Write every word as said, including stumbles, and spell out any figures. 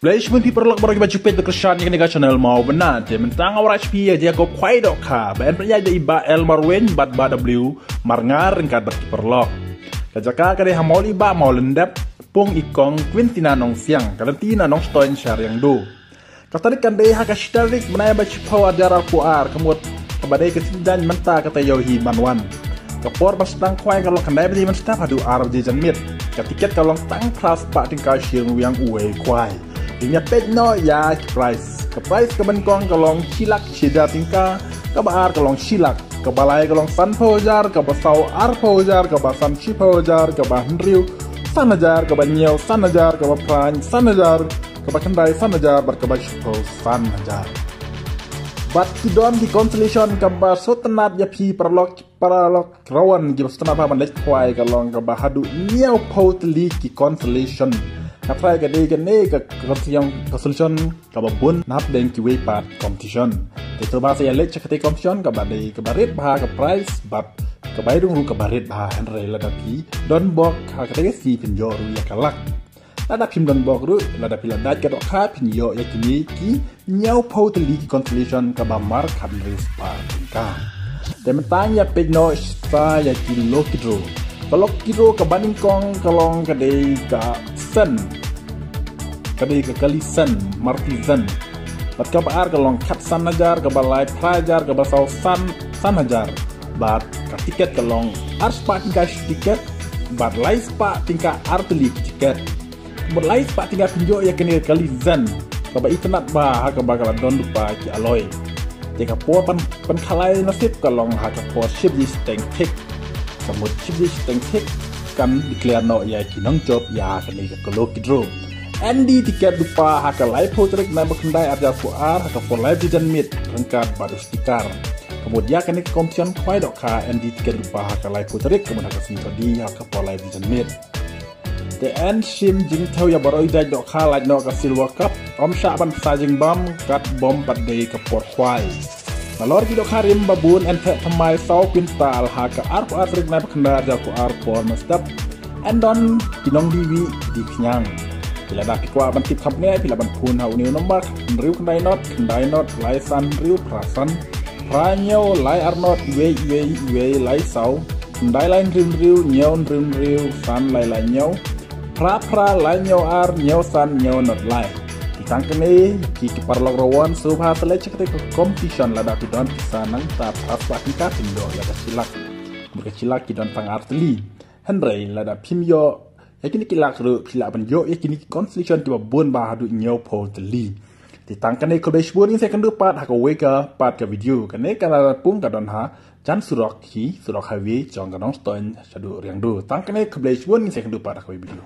Khublei shibun phi paralok baroh kiba ju peit bad kyrshan ïa kane ka channel Mawbynna. Te mynta nga wanrah sha phi ïa ka khwai dohkha ba yn pynïaid da i Bah L Marwein bad Bah W Marngar ryngkat bad ki paralok. Ka jaka ka dei ha Mawlai Bah Mawlyndep, Pung i Kong Quintina Nongsiang, ka lynti na Nongstoiñ sha Riangdo. Ka tarik kan dei ha ka shi tarik bnai ba shiphew arhajar arphew ar, ka mut kaba dei ka sngi Diañ mynta ka taïew hi ban wan. Ka por ban sdang khwai ka long khyndai baje mynstep haduh ar baje janmiet. Ka tiket ka long tang phra spah tyngka shi ryngwiang uwei khwai. Ngin ïa peit noh ïa ki prize. Ka prize kaba nyngkong ka long shi lak shi hajar tyngka, kaba ar ka long shi lak, kaba lai ka long sanphew hajar, kaba saw arphew hajar, kaba san shiphew hajar, kaba hynriew san hajar, kaba hynñiew san hajar, kaba phra san hajar, kaba khyndai san hajar bad kaba shiphew san hajar. Bad ki don ki consolation kaba sngewtynnat ïa phi paralok, paralok rawan kiba sngewtynnat ban leit khwai ka long kaba haduh hynñiewphew tylli ki consolation. Nga tharai ka dei kane ka consolation, consolation kaba bun na hapdeng kiwei pat competition. Te to ba sa ïa leit sha katei competition kaba dei kaba rit bha ka prize bad kaba ïadei ruh kaba rit bha, hynrei lada phi don bok ha katei ka sngi phin ïoh ruh ïa ka lak. Lada phim don bok ruh, lada phi la dait ka dohkha phin ïoh ïa kine ki hynñiewphew tylli ki consolation kaba mar khathynriew spah tyngka. Te mynta ngin ïa peit noh sa ïa ki lucky draw. Ka lucky draw kaba nyngkong ka long ka dei ka sen, ka dei ka kali sen, Maruti Zen. Bad kaba ar ka long khatsan hajar, kaba lai phra hajar, kaba saw san, san hajar. Bad ka tiket ka long ar spah tyngka shi tiket, bad lai spah tyngka ar tylli ki tiket. Bad lai spah tyngka phin ïoh ïa kane ka kali Zen kaba itynnat bha ha kaba ka la don lypa ki alloy. Te ka por ban, ban khalai nasib ka long ha ka por shi baje shiteng thik. Ka mut shi baje shiteng thik kan declare noh ïa ki nongjop ïa kane ka lucky draw. Yn die tiket lypa ha ka laiphew tarik bnai ba khyndai arhajar arphew ar ha ka por lai baje janmiet ryngkat bad u sticker. Ka mut ïa kane ka competition khwai dohkha yn die tiket lypa ha ka laiphew tarik, ka mut ha ka sngi Thohdieng ha ka por lai baje janmiet. Te yn shim jingthew ïa baroh i jait dohkha, lait noh ka silver cup, ym shah ban pynsa jingbam, kat bym pat dei ka por khwai. Nalor ki dohkha rim ba bun yn theh thymmai saw quintal ha ka arphew ar tarik bnai ba khyndai arhajar arphew ar por mynstep. Yn don ki nongdie wieh die khñiang. Phi lada phi kwah ban tip kham bniah phi lah ban phone ha une u number, hynriew khyndai not khyndai not lai san hynriew phra san, phra hynñiew lai ar not wei wei wei lai saw, khyndai lai hynriew hynriew hynñiew hynriew hynriew san lai lai hynñiew, phra phra lai hynñiew ar hynñiew san hynñiew not lai. Te tang kane, ki, ki paralok rawan, sngewbha sa leit sha katei ka competition, lada phi don pisa nangta phra spah tyngka phin ïoh ïa ka shi lak. Bad ka shi lak ki don tang ar tylli. Hynrei lada phim ïoh ïa kine ki lak ruh phi lah ban ïoh ïa kine ki consolation kiba bun bha haduh hynñiewphew tylli. Te tang kane, khublei shibun, ngin sa ïakynduh pat ha kawei ka pat ka video. Kane ka la pung ka don ha jan surok hi, surok highway jong ka Nongstoiñ shaduh Riangdo. Tang kane, khublei shibun, ngin sa ïakynduh pat ha kawei video.